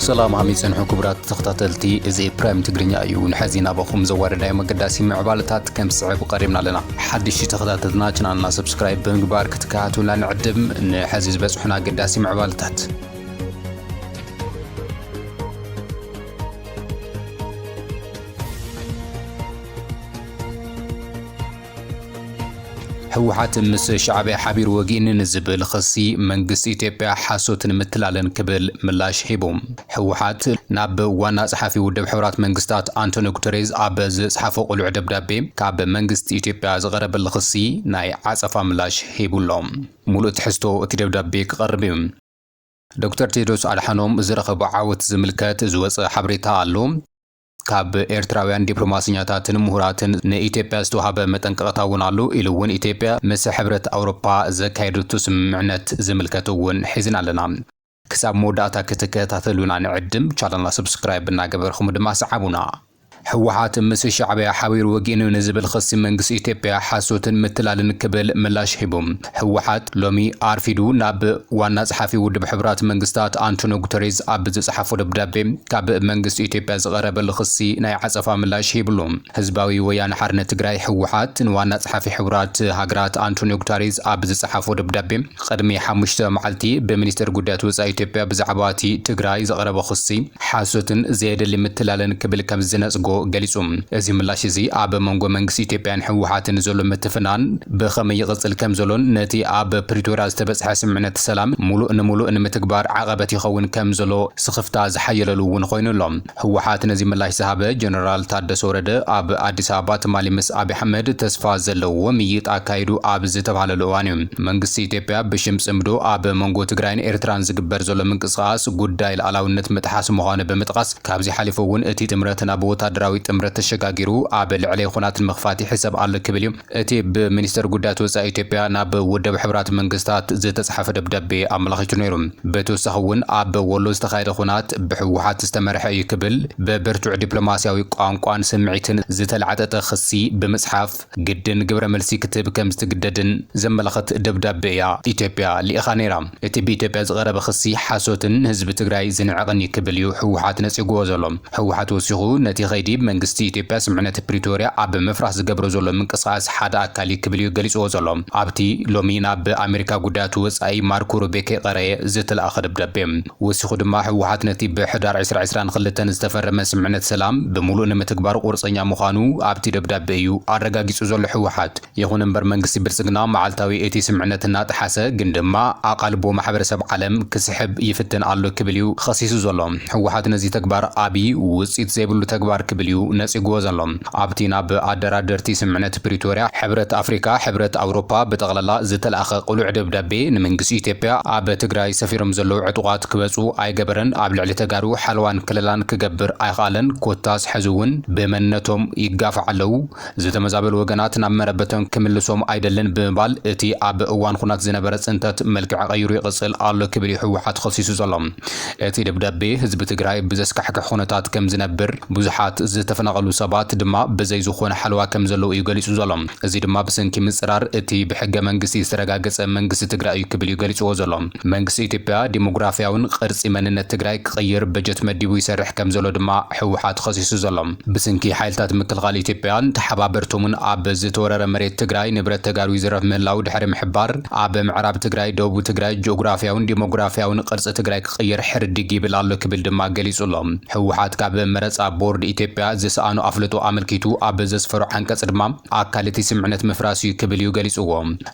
ሰላም ሃሚ ጽንሑ ክቡራት ተኸታተልቲ፣ እዚ ፕራይም ትግርኛ እዩ። ንሐዚ ናባኹም ዘዋደዳዮ መገዳሲ ምዕባለታት ከም ዝስዕብ ቀሪብና ኣለና። ሓድሽ ተኸታተልና ቻናልና ሰብስክራይብ ብምግባር ክትከታተሉና ንዕድም። ንሐዚ ዝበጽሑና ኣገዳሲ ምዕባለታት። ህወሓት ምስ ሻዕብያ ሓቢሩ ወጊእኒ ንዝብል ኽሲ መንግስቲ ኢትዮጵያ ሓሶትን ምትላልን ክብል ምላሽ ሂቡ። ህወሓት ናብ ዋና ጸሓፊ ውድብ ሕቡራት መንግስታት ኣንቶኒ ጉተሬዝ ኣብ ዝጸሓፎ ቅሉዕ ደብዳቤ ካብ መንግስቲ ኢትዮጵያ ዝቐረበሉ ኽሲ ናይ ዓጸፋ ምላሽ ሂቡ ኣሎ። ሙሉእ ትሕዝቶ እቲ ደብዳቤ ክቐርብ እዩ። ዶክተር ቴድሮስ ኣድሓኖም ዝረኸቦ ዓወት ዝምልከት ዝወጸ ሓበሬታ ኣሎ። ካብ ኤርትራውያን ዲፕሎማሰኛታትን ምሁራትን ንኢትዮጵያ ዝተዋህበ መጠንቀቕታ እውን ኣሎ ኢሉ እውን ኢትዮጵያ ምስ ሕብረት ኣውሮፓ ዘካየደቱ ስምምዕነት ዝምልከት እውን ሒዝና ኣለና። ክሳብ መወዳእታ ክትከታተሉና ንዕድም። ቻነልና ሰብስክራይብ እናገበርኩም ድማ ሰዓቡና። ህወሓት ምስ ሻዕብያ ሓቢሩ ወጊኑ ንዝብል ኽሲ መንግስቲ ኢትዮጵያ ሓሶትን ምትላልን ክብል ምላሽ ሂቡ። ህወሓት ሎሚ ኣርፊዱ ናብ ዋና ጸሓፊ ውድብ ሕቡራት መንግስታት ኣንቶኒ ጉተሬዝ ኣብ ዝጸሓፎ ደብዳቤ ካብ መንግስቲ ኢትዮጵያ ዝቐረበሉ ኽሲ ናይ ዓጸፋ ምላሽ ሂብሉ። ህዝባዊ ወያነ ሓርነት ትግራይ ህወሓት ንዋና ጸሓፊ ሕቡራት ሃገራት ኣንቶኒ ጉተሬዝ ኣብ ዝጸሓፎ ደብዳቤ ቅድሚ ሓሙሽተ መዓልቲ ብሚኒስትር ጉዳያት ወጻኢ ኢትዮጵያ ብዛዕባ እቲ ትግራይ ዘቕረቦ ኽሲ ሓሶትን ዘየደሊ ምትላልን ክብል ከም ዝነጽጎ ገሊጹ። እዚ ምላሽ እዚ ኣብ መንጎ መንግስቲ ኢትዮጵያን ህወሓትን ዘሎ ምትፍናን ብኸመይ ይቕጽል ከም ዘሎን ነቲ ኣብ ፕሪቶርያ ዝተበጽሐ ስምምዕነት ሰላም ሙሉእ ንሙሉእ ንምትግባር ዓቐበት ይኸውን ከም ዘሎ ስኽፍታ ዝሓየለሉ እውን ኮይኑ ኣሎ። ህወሓት ነዚ ምላሽ ዝሃበ ጀነራል ታደሰ ወረደ ኣብ ኣዲስ ኣበባ ትማሊ ምስ ኣብይ ኣሕመድ ተስፋ ዘለዎ ምይይጥ ኣካይዱ ኣብ ዝተባሃለሉ እዋን እዩ። መንግስቲ ኢትዮጵያ ብሽም ጽምዶ ኣብ መንጎ ትግራይን ኤርትራን ዝግበር ዘሎ ምንቅስቓስ ጉዳይ ሉዓላውነት ምጥሓስ ምዃኑ ብምጥቓስ፣ ካብዚ ሓሊፉ እውን እቲ ጥምረት ናብ ወታደራዊ ጥምረት ተሸጋጊሩ ኣብ ልዕለይ ኹናት ንምኽፋት ይሕሰብ ኣሎ ክብል እዩ እቲ ብሚኒስተር ጉዳያት ወጻኢ ኢትዮጵያ ናብ ውድብ ሕቡራት መንግስታት ዝተጻሓፈ ደብዳቤ ኣመላኺቱ ነይሩ። ብተወሳኺ እውን ኣብ ወሎ ዝተኻየደ ኹናት ብህወሓት ዝተመርሐ እዩ ክብል ብብርቱዕ ዲፕሎማስያዊ ቋንቋን ስምዒትን ዝተላዕጠጠ ኽሲ ብምጽሓፍ ግድን ግብረ መልሲ ክትህብ ከም ዝትግደድን ዘመላኽት ደብዳቤ እያ ኢትዮጵያ ልኢኻ ነይራ። እቲ ብኢትዮጵያ ዝቐረበ ኽሲ ሓሶትን ህዝቢ ትግራይ ዝንዕቕን እዩ ክብል እዩ ህወሓት ነጺግዎ ዘሎ። ህወሓት ወሲኹ ነቲ ኸይዲ መንግስቲ ኢትዮጵያ ስምምዕነት ፕሪቶርያ ኣብ ምፍራስ ዝገብሮ ዘሎ ምንቅስቓስ ሓደ ኣካል እዩ ክብል እዩ ገሊጽዎ ዘሎ። ኣብቲ ሎሚ ናብ ኣሜሪካ ጉዳያት ወጻኢ ማርኮ ሩቤ ከይቐረየ ዝተለኣኸ ደብዳቤ ወሲኹ ድማ ህወሓት ነቲ ብሕዳር ዕስራ ዕስራን ክልተን ዝተፈረመ ስምምዕነት ሰላም ብምሉእ ንምትግባር ቁርፀኛ ምዃኑ ኣብቲ ደብዳቤ እዩ ኣረጋጊጹ ዘሎ ህወሓት። ይኹን እምበር መንግስቲ ብልጽግና መዓልታዊ እቲ ስምምዕነት እናጠሓሰ ግን ድማ ኣቓልቦ ማሕበረሰብ ዓለም ክስሕብ ይፍትን ኣሎ ክብል እዩ ኸሲሱ ዘሎ። ህወሓት ነዚ ተግባር ኣብይ ውጽኢት ዘይብሉ ተግባር ክብል እዩ ነጺግዎ ዘሎ። ኣብቲ ናብ ኣደራደርቲ ስምምዕነት ፕሪቶርያ፣ ሕብረት ኣፍሪካ፣ ሕብረት ኣውሮፓ ብጠቕላላ ዝተለኣኸ ቅሉዕ ደብዳቤ ንመንግስቲ ኢትዮጵያ ኣብ ትግራይ ሰፊሮም ዘለዉ ዕጡቓት ክበጹ ኣይገበረን፣ ኣብ ልዕሊ ተጋሩ ሓለዋን ክልላን ክገብር ኣይኸኣለን፣ ኮታስ ሕዚ እውን ብመንነቶም ይጋፋዕ ኣለዉ። ዝተመዛበሉ ወገናት ናብ መረበቶም ክምልሶም ኣይደልን ብምባል እቲ ኣብ እዋን ኹናት ዝነበረ ጽንተት መልክዕ ቀይሩ ይቕጽል ኣሎ ክብል እዩ ህወሓት ኸሲሱ ዘሎ። እቲ ደብዳቤ ህዝቢ ትግራይ ብዘስካሕክሕ ኩነታት ከም ዝነብር፣ ብዙሓት ዝተፈናቐሉ ሰባት ድማ ብዘይ ዝኾነ ሓለዋ ከም ዘለዉ እዩ ገሊጹ ዘሎ። እዚ ድማ ብሰንኪ ምጽራር እቲ ብሕገ መንግስቲ ዝተረጋገጸ መንግስቲ ትግራይ እዩ ክብል እዩ ገሊጽዎ ዘሎ። መንግስቲ ኢትዮጵያ ዲሞግራፊያውን ቅርጺ መንነት ትግራይ ክቕይር በጀት መዲቡ ይሰርሕ ከም ዘሎ ድማ ህወሓት ኸሲሱ ዘሎ። ብሰንኪ ሓይልታት ምክልኻል ኢትዮጵያን ተሓባበርቶምን ኣብ ዝተወረረ መሬት ትግራይ ንብረት ተጋሩ ይዝረፍ ምህላው ድሕሪ ምሕባር፣ ኣብ ምዕራብ ትግራይ፣ ደቡብ ትግራይ ጂኦግራፊያውን ዲሞግራፊያውን ቅርጺ ትግራይ ክቕየር ሕርድግ ይብል ኣሎ ክብል ድማ ገሊጹ ኣሎ። ህወሓት ካብ መረጻ ቦርድ ኢትዮጵያ ዝሰኣኖ ኣፍልጦ ኣመልኪቱ ኣብ ዘስፈሮ ዓንቀጽ ድማ ኣካል እቲ ስምምዕነት ምፍራስ እዩ ክብል እዩ ገሊጽዎ።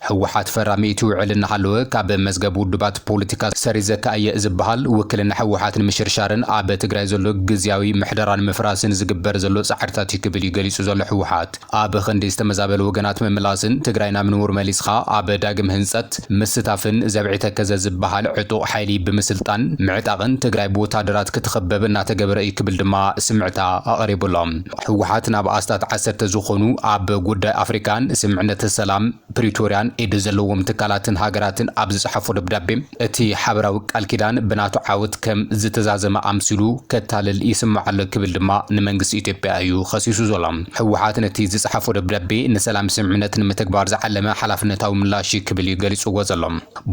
ህወሓት ፈራሚ እቲ ውዕል እናሃለወ ካብ መዝገብ ውድባት ፖለቲካ ሰሪዘካ እየ ዝበሃል ውክልና ህወሓት ንምሽርሻርን ኣብ ትግራይ ዘሎ ግዝያዊ ምሕደራ ንምፍራስን ዝግበር ዘሎ ጻዕርታት እዩ ክብል እዩ ገሊጹ ዘሎ ህወሓት። ኣብ ኽንዲ ዝተመዛበሉ ወገናት ምምላስን ትግራይ ናብ ንቡር መሊስኻ ኣብ ዳግም ህንጸት ምስታፍን ዘብዒ ተከዘ ዝበሃል ዕጡቕ ሓይሊ ብምስልጣን ምዕጣቕን ትግራይ ብወታደራት ክትኽበብ እናተገበረ እዩ ክብል ድማ ስምዕታ ኣቕሪቡ። ይብሎም። ህወሓት ናብ ኣስታት ዓሰርተ ዝኾኑ ኣብ ጉዳይ ኣፍሪካን ስምምዕነት ሰላም ፕሪቶርያን ኢድ ዘለዎም ትካላትን ሃገራትን ኣብ ዝጸሓፎ ደብዳቤ፣ እቲ ሓበራዊ ቃል ኪዳን ብናቱ ዓወት ከም ዝተዛዘመ ኣምሲሉ ከታልል ይስምዕ ኣሎ ክብል ድማ ንመንግስቲ ኢትዮጵያ እዩ ከሲሱ ዘሎ። ህወሓት ነቲ ዝጸሓፎ ደብዳቤ ንሰላም ስምምዕነት ንምትግባር ዝዓለመ ሓላፍነታዊ ምላሽ እዩ ክብል እዩ ገሊጽዎ ዘሎ።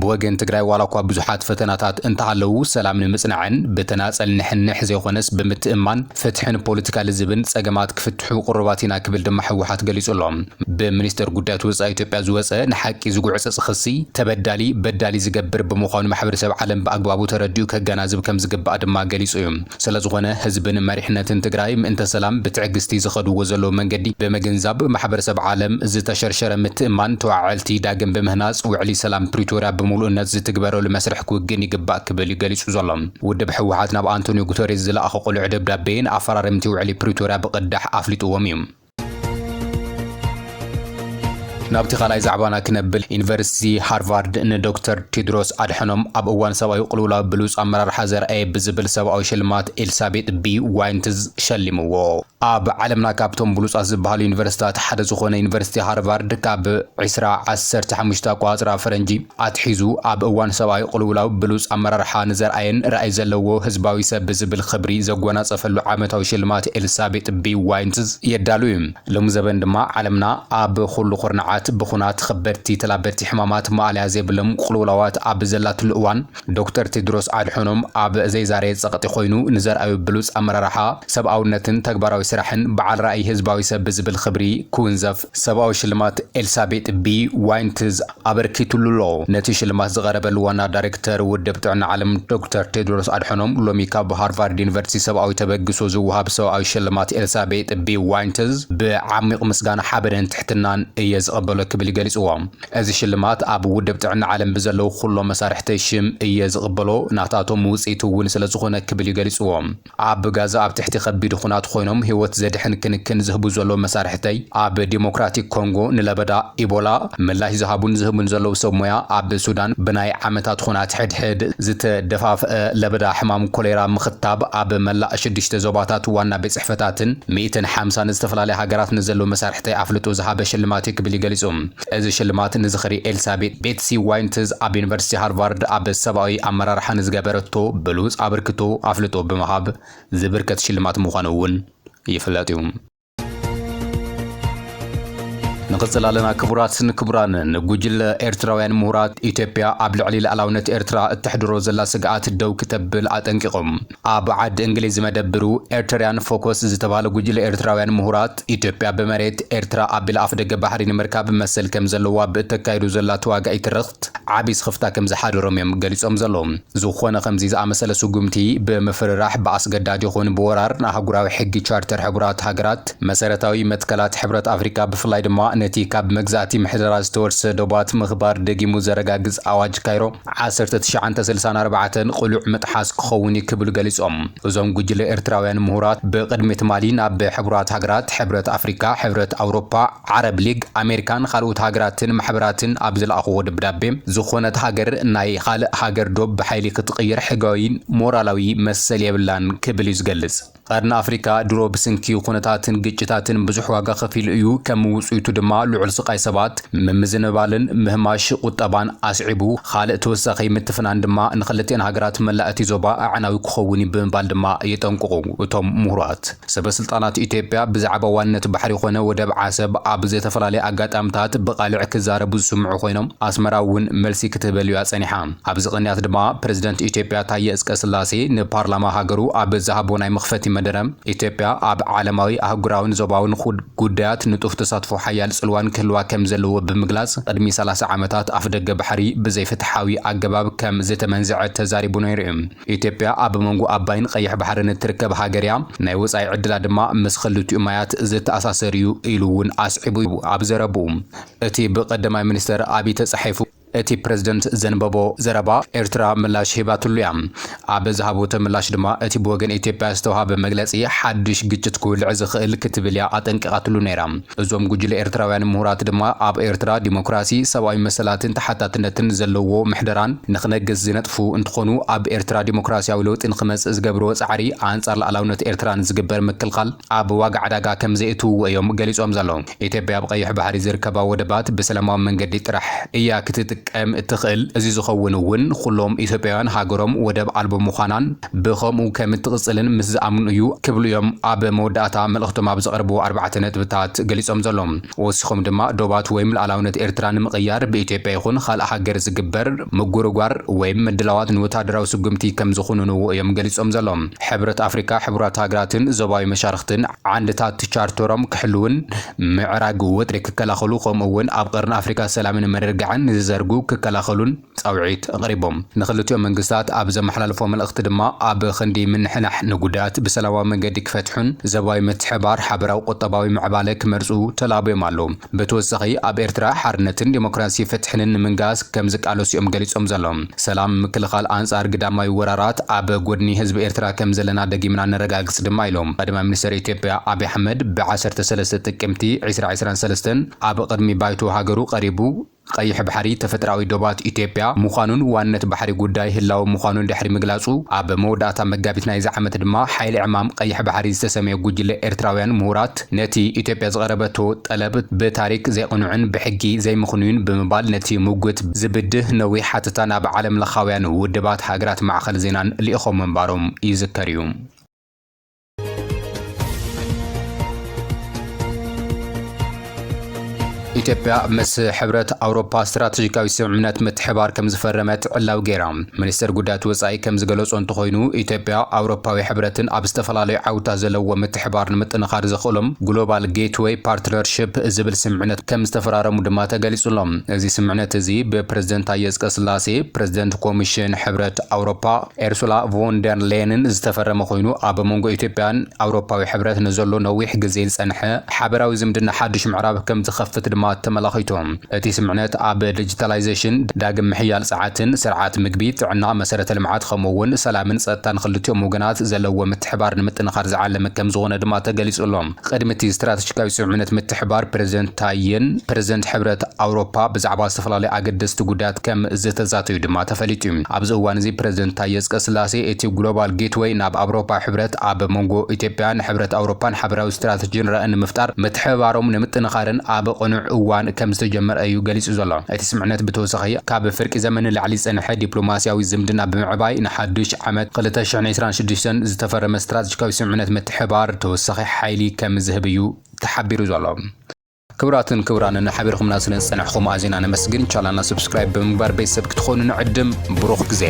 ብወገን ትግራይ ዋላ እኳ ብዙሓት ፈተናታት እንተሃለዉ፣ ሰላም ንምጽናዕን ብተናጸል ንሕንሕ ዘይኾነስ ብምትእምማን ፍትሕን ፖለቲካ ልዝብን ጸገማት ክፍትሑ ቅሩባት ኢና ክብል ድማ ህወሓት ገሊጹ ኣሎ። ብሚኒስተር ጉዳያት ወጻኢ ኢትዮጵያ ዝወጸ ንሓቂ ዝጉዕጽጽ ክሲ፣ ተበዳሊ በዳሊ ዝገብር ብምዃኑ ማሕበረሰብ ዓለም ብኣግባቡ ተረዲኡ ከገናዝብ ከም ዝግባእ ድማ ገሊጹ እዩ። ስለዝኾነ ህዝብን መሪሕነትን ትግራይ ምእንተ ሰላም ብትዕግስቲ ዝኸድዎ ዘለዉ መንገዲ ብምግንዛብ ማሕበረሰብ ዓለም ዝተሸርሸረ ምትእማን ተዋዓዕልቲ ዳግም ብምህናጽ ውዕሊ ሰላም ፕሪቶርያ ብምሉእነት ዝትግበረሉ መስርሕ ክውግን ይግባእ ክብል እዩ ገሊጹ ዘሎ። ውድብ ህወሓት ናብ ኣንቶኒዮ ጉተሬዝ ዝለኣኾ ቅሉዕ ደብዳቤ ንኣፈራረምቲ ውዕሊ ፕሪቶርያ ብቕዳሕ ኣፍሊጥዎም እዩ። ናብቲ ካልኣይ ዛዕባና ክነብል፣ ዩኒቨርሲቲ ሃርቫርድ ንዶክተር ቴድሮስ ኣድሐኖም ኣብ እዋን ሰብኣዊ ቅልውላው ብሉጽ ኣመራርሓ ዘርኣየ ብዝብል ሰብኣዊ ሽልማት ኤልሳቤጥ ቢ ዋይንትዝ ሸሊምዎ። ኣብ ዓለምና ካብቶም ብሉጻት ዝበሃሉ ዩኒቨርሲታት ሓደ ዝኾነ ዩኒቨርሲቲ ሃርቫርድ ካብ ዕስራ ዓሰርተ ሓሙሽተ ኣቆጻጽራ ፈረንጂ ኣትሒዙ ኣብ እዋን ሰብኣዊ ቅልውላው ብሉጽ ኣመራርሓ ንዘርኣየን ራእይ ዘለዎ ህዝባዊ ሰብ ብዝብል ክብሪ ዘጎናጸፈሉ ዓመታዊ ሽልማት ኤልሳቤጥ ቢ ዋይንትዝ የዳሉ እዩ። ሎሚ ዘበን ድማ ዓለምና ኣብ ኩሉ ኩርናዓት ብኹናት፣ ከበድቲ ተላበድቲ ሕማማት፣ ማእለያ ዘይብሎም ቅልውላዋት ኣብ ዘላትሉ እዋን፣ ዶክተር ቴድሮስ ኣድሐኖም ኣብ ዘይዛረየ ጸቕጢ ኮይኑ ንዘርኣዩ ብሉጽ ኣመራርሓ፣ ሰብኣውነትን ተግባራዊ ስራሕን በዓል ራእይ ህዝባዊ ሰብ ብዝብል ክብሪ ክውንዘፍ ሰብኣዊ ሽልማት ኤልሳቤጥ ቢ ዋይንትዝ ኣበርኪቱሉ ኣሎ። ነቲ ሽልማት ዝቐረበሉ ዋና ዳይሬክተር ውድብ ጥዕና ዓለም ዶክተር ቴድሮስ ኣድሐኖም ሎሚ ካብ ሃርቫርድ ዩኒቨርሲቲ ሰብኣዊ ተበግሶ ዝወሃብ ሰብኣዊ ሽልማት ኤልሳቤጥ ቢ ዋይንትዝ ብዓሚቕ ምስጋና ሓበንን ትሕትናን እየ ዝቐበሎ ክብል ገሊጽዎ። እዚ ሽልማት ኣብ ውድብ ጥዕና ዓለም ብዘለዉ ኩሎም መሳርሕተይ ሽም እየ ዝቕበሎ፣ ናታቶም ውጽኢት እውን ስለ ዝኾነ ክብል እዩ ገሊጽዎ። ኣብ ጋዛ ኣብ ትሕቲ ከቢድ ኹናት ኮይኖም ህይወት ዘድሕን ክንክን ዝህቡ ዘለዉ መሳርሕተይ ኣብ ዲሞክራቲክ ኮንጎ ንለበዳ ኢቦላ ምላሽ ዝሃቡን ዝህቡን ዘለዉ ሰብ ሞያ፣ ኣብ ሱዳን ብናይ ዓመታት ኹናት ሕድሕድ ዝተደፋፍአ ለበዳ ሕማም ኮሌራ ምኽታብ ኣብ መላእ ሽዱሽተ ዞባታት ዋና ቤት ጽሕፈታትን ሚእትን ሓምሳን ዝተፈላለያ ሃገራት ንዘለዉ መሳርሕተይ ኣፍልጦ ዝሃበ ሽልማት እዩ ክብል እዩ ገሊጹ። እዚ ሽልማት ንዝኽሪ ኤልሳቤጥ ቤትሲ ዋይንትዝ ኣብ ዩኒቨርሲቲ ሃርቫርድ ኣብ ሰብኣዊ ኣመራርሓ ንዝገበረቶ ብሉጽ ኣበርክቶ ኣፍልጦ ብምሃብ ዝብርከት ሽልማት ምዃኑ እውን ይፍለጥ እዩ። ንቕጽል ኣለና። ክቡራትን ክቡራንን፣ ጉጅለ ኤርትራውያን ምሁራት፣ ኢትዮጵያ ኣብ ልዕሊ ልኣላውነት ኤርትራ እተሕድሮ ዘላ ስግኣት ደው ክተብል ኣጠንቂቖም። ኣብ ዓዲ እንግሊዝ መደብሩ ኤርትራውያን ፎከስ ዝተባህለ ጉጅለ ኤርትራውያን ምሁራት፣ ኢትዮጵያ ብመሬት ኤርትራ ኣቢላ ኣፍደገ ባሕሪ ንምርካብ መሰል ከም ዘለዋ ብእተካይዶ ዘላ ተዋጋኢ ትርኽት ዓቢ ስኽፍታ ከም ዝሓደሮም እዮም ገሊጾም ዘለዉ። ዝኾነ ከምዚ ዝኣመሰለ ስጉምቲ ብምፍርራሕ ብኣስገዳድ ይኹን ብወራር ንኣህጉራዊ ሕጊ ቻርተር ሕቡራት ሃገራት፣ መሰረታዊ መትከላት ሕብረት ኣፍሪካ፣ ብፍላይ ድማ ነቲ ካብ መግዛእቲ ምሕደራ ዝተወርሰ ዶባት ምኽባር ደጊሙ ዘረጋግጽ ኣዋጅ ካይሮ ዓሰርተ ትሽዓተ ስልሳን ኣርባዕተን ቅሉዕ ምጥሓስ ክኸውን እዩ ክብሉ ገሊጾም። እዞም ጉጅለ ኤርትራውያን ምሁራት ብቕድሚ ትማሊ ናብ ሕቡራት ሃገራት፣ ሕብረት ኣፍሪካ፣ ሕብረት ኣውሮፓ፣ ዓረብ ሊግ፣ ኣሜሪካን ካልኦት ሃገራትን ማሕበራትን ኣብ ዝለኣኽዎ ደብዳቤ፣ ዝኾነት ሃገር ናይ ካልእ ሃገር ዶብ ብሓይሊ ክትቕይር ሕጋዊን ሞራላዊ መሰል የብላን ክብል እዩ ዝገልጽ። ቀርኒ ኣፍሪካ ድሮ ብስንኪ ኩነታትን ግጭታትን ብዙሕ ዋጋ ከፊሉ እዩ። ከም ውጽኢቱ ድማ ልዑል ስቓይ ሰባት፣ ምምዝንባልን ምህማሽ ቁጠባን ኣስዒቡ፣ ካልእ ተወሳኺ ምትፍናን ድማ ንኽልቲኣን ሃገራት መላእ እቲ ዞባ ኣዕናዊ ክኸውን እዩ ብምባል ድማ የጠንቅቑ እቶም ምሁራት። ሰበ ስልጣናት ኢትዮጵያ ብዛዕባ ዋንነት ባሕሪ ኮነ ወደብ ዓሰብ ኣብ ዝተፈላለየ ኣጋጣምታት ብቓልዕ ክዛረቡ ዝስምዑ ኮይኖም፣ ኣስመራ እውን መልሲ ክትህበሉ እያ ጸኒሓ። ኣብዚ ቅንያት ድማ ፕረዚደንት ኢትዮጵያ ታየ እጽቀስላሴ ንፓርላማ ሃገሩ ኣብ ዝሃቦ ናይ መኽፈቲ መደረ፣ ኢትዮጵያ ኣብ ዓለማዊ፣ ኣህጉራውን ዞባውን ጉ-፣ ጉዳያት ንጡፍ ተሳትፎ ሓያል ጽልዋን ክህልዋ ከም ዘለዎ ብምግላጽ፣ ቅድሚ ሰላሳ ዓመታት ኣፍደገ ባሕሪ ብዘይፍትሓዊ ኣገባብ ከም ዝተመንዝዐ ተዛሪቡ ነይሩ እዩ። ኢትዮጵያ ኣብ መንጎ ኣባይን ቀይሕ ባሕርን እትርከብ ሃገር እያ። ናይ ወጻኢ ዕድላ ድማ ምስ ክልቲኡ ማያት ዝተኣሳሰር እዩ ኢሉ እውን ኣስዒቡ ኣብ ዘረብኡ። እቲ ብቀዳማይ ሚኒስተር ኣቢይ ተጻሒፉ እቲ ፕረዚደንት ዘንበቦ ዘረባ ኤርትራ ምላሽ ሂባትሉ እያ። ኣብ ዝሃቦ ምላሽ ድማ እቲ ብወገን ኢትዮጵያ ዝተዋሃበ መግለጺ ሓድሽ ግጭት ክውልዕ ዝኽእል ክትብል እያ ኣጠንቂቓትሉ ነይራ። እዞም ጉጅለ ኤርትራውያን ምሁራት ድማ ኣብ ኤርትራ ዲሞክራሲ፣ ሰብኣዊ መሰላትን ተሓታትነትን ዘለዎ ምሕደራን ንኽነግስ ዝነጥፉ እንትኾኑ፣ ኣብ ኤርትራ ዲሞክራሲያዊ ለውጢ ንኽመጽእ ዝገብርዎ ጻዕሪ ኣንጻር ሉዓላውነት ኤርትራ ንዝግበር ምክልኻል ኣብ ዋጋ ዕዳጋ ከም ዘእትውዎ እዮም ገሊጾም ዘለዉ። ኢትዮጵያ ኣብ ቀይሕ ባሕሪ ዝርከባ ወደባት ብሰላማዊ መንገዲ ጥራሕ እያ ክትጥቀም እትኽእል። እዚ ዝኸውን እውን ኩሎም ኢትዮጵያውያን ሃገሮም ወደብ ኣልቦ ምዃናን ብኸምኡ ከም እትቕጽልን ምስ ዝኣምኑ እዩ ክብሉ እዮም ኣብ መወዳእታ መልእኽቶም ኣብ ዘቕርብዎ ኣርባዕተ ነጥብታት ገሊጾም ዘለዉ። ወሲኾም ድማ ዶባት ወይም ሉዓላውነት ኤርትራ ንምቕያር ብኢትዮጵያ ይኹን ካልእ ሃገር ዝግበር ምጉርጓር ወይም ምድላዋት ንወታደራዊ ስጉምቲ ከም ዝኹንንዎ እዮም ገሊጾም ዘለዉ። ሕብረት ኣፍሪካ፣ ሕቡራት ሃገራትን ዞባዊ መሻርኽትን ዓንድታት ቻርተሮም ክሕልውን ምዕራግ ወጥሪ ክከላኸሉ፣ ከምኡ እውን ኣብ ቀርኒ ኣፍሪካ ሰላምን ምርግጋዕን ንዝዘርጉ ክከላኸሉን ጻውዒት ኣቕሪቦም። ንኽልቲኦም መንግስታት ኣብ ዘመሓላለፎ መልእኽቲ ድማ ኣብ ክንዲ ምንሕናሕ ንጉዳት ብሰላማዊ መንገዲ ክፈትሑን ዞባዊ ምትሕባር ሓበራዊ ቁጠባዊ ምዕባለ ክመርጹ ተላብዮም ኣለዉ። ብተወሳኺ ኣብ ኤርትራ ሓርነትን ዲሞክራሲ ፍትሕንን ንምንጋስ ከም ዝቃለሱ እዮም ገሊጾም ዘለዉ። ሰላም ምክልኻል ኣንጻር ግዳማዊ ወራራት ኣብ ጎድኒ ህዝቢ ኤርትራ ከም ዘለና ደጊምና ነረጋግጽ ድማ ኢሎም። ቀዳማይ ሚኒስተር ኢትዮጵያ ኣብይ ኣሕመድ ብ ዓሰርተ ሰለስተ ጥቅምቲ ዕስራ ዕስራን ሰለስተን ኣብ ቅድሚ ባይቶ ሃገሩ ቀሪቡ ቀይሕ ባሕሪ ተፈጥራዊ ዶባት ኢትዮጵያ ምዃኑን ዋንነት ባሕሪ ጉዳይ ህላዊ ምዃኑን ድሕሪ ምግላጹ፣ ኣብ መወዳእታ መጋቢት ናይዚ ዓመት ድማ ሓይሊ ዕማም ቀይሕ ባሕሪ ዝተሰመየ ጉጅለ ኤርትራውያን ምሁራት ነቲ ኢትዮጵያ ዝቐረበቶ ጠለብ ብታሪክ ዘይቕኑዕን ብሕጊ ዘይምኽኑይን ብምባል ነቲ ምጉት ዝብድህ ነዊሕ ሓተታ ናብ ዓለም ለኻውያን ውድባት ሃገራት ማዕኸል ዜናን ልኢኾም ምንባሮም ይዝከር እዩ። ኢትዮጵያ ምስ ሕብረት ኣውሮፓ ስትራተጂካዊ ስምምነት ምትሕባር ከም ዝፈረመት ዕላዊ ገይራ። ሚኒስተር ጉዳያት ወጻኢ ከም ዝገለጾ እንተኾይኑ፣ ኢትዮጵያ ኣውሮፓዊ ሕብረትን ኣብ ዝተፈላለዩ ዓውታ ዘለዎ ምትሕባር ንምጥንኻር ዘኽእሎም ግሎባል ጌትዌይ ፓርትነርሺፕ ዝብል ስምምነት ከም ዝተፈራረሙ ድማ ተገሊጹ ኣሎ። እዚ ስምምነት እዚ ብፕረዚደንት ታየ ኣጽቀስላሴ፣ ፕረዚደንት ኮሚሽን ሕብረት ኣውሮፓ ኤርሱላ ቮን ደር ሌየንን ዝተፈረመ ኮይኑ፣ ኣብ መንጎ ኢትዮጵያን ኣውሮፓዊ ሕብረት ንዘሎ ነዊሕ ግዜ ዝጸንሐ ሓበራዊ ዝምድና ሓድሽ ምዕራፍ ከም ዝኸፍት ድማ ተመላኺቱ። እቲ ስምምነት ኣብ ዲጂታላይዜሽን፣ ዳግም ምሕያል ጸዓትን፣ ስርዓት ምግቢ፣ ጥዕና፣ መሰረተ ልምዓት፣ ከምኡ እውን ሰላምን ጸጥታን ክልቲኦም ወገናት ዘለዎ ምትሕባር ንምጥንኻር ዝዓለመ ከም ዝኾነ ድማ ተገሊጹ ኣሎ። ቅድሚ እቲ ስትራተጂካዊ ስምምነት ምትሕባር፣ ፕረዚደንት ታየን ፕረዚደንት ሕብረት ኣውሮፓ ብዛዕባ ዝተፈላለዩ ኣገደስቲ ጉዳያት ከም ዝተዛተዩ ድማ ተፈሊጡ እዩ። ኣብዚ እዋን እዚ ፕረዚደንት ታየ ኣጽቀስላሴ እቲ ግሎባል ጌትዌይ ናብ ኣውሮፓ ሕብረት ኣብ መንጎ ኢትዮጵያን ሕብረት ኣውሮፓን ሓበራዊ ስትራተጂን ራእይን ንምፍጣር ምትሕብባሮም ንምጥንኻርን ኣብ ቅኑዕ እዋን ከም ዝተጀመረ እዩ ገሊጹ ዘሎ። እቲ ስምምነት ብተወሳኺ ካብ ፍርቂ ዘመን ንላዕሊ ዝጸንሐ ዲፕሎማስያዊ ዝምድና ብምዕባይ ንሓድሽ ዓመት ክልተ ሽሕን ዕስራን ሽዱሽተን ዝተፈረመ ስትራተጂካዊ ስምምነት ምትሕብባር ተወሳኺ ሓይሊ ከም ዝህብ እዩ ተሓቢሩ ዘሎ። ክቡራትን ክቡራንን ሓቢርኩምና ስለ ዝጸናሕኩም ኣዚና ነመስግን። ቻናልና ሰብስክራይብ ብምግባር ቤተሰብ ክትኾኑ ንዕድም። ብሩኽ ግዜ።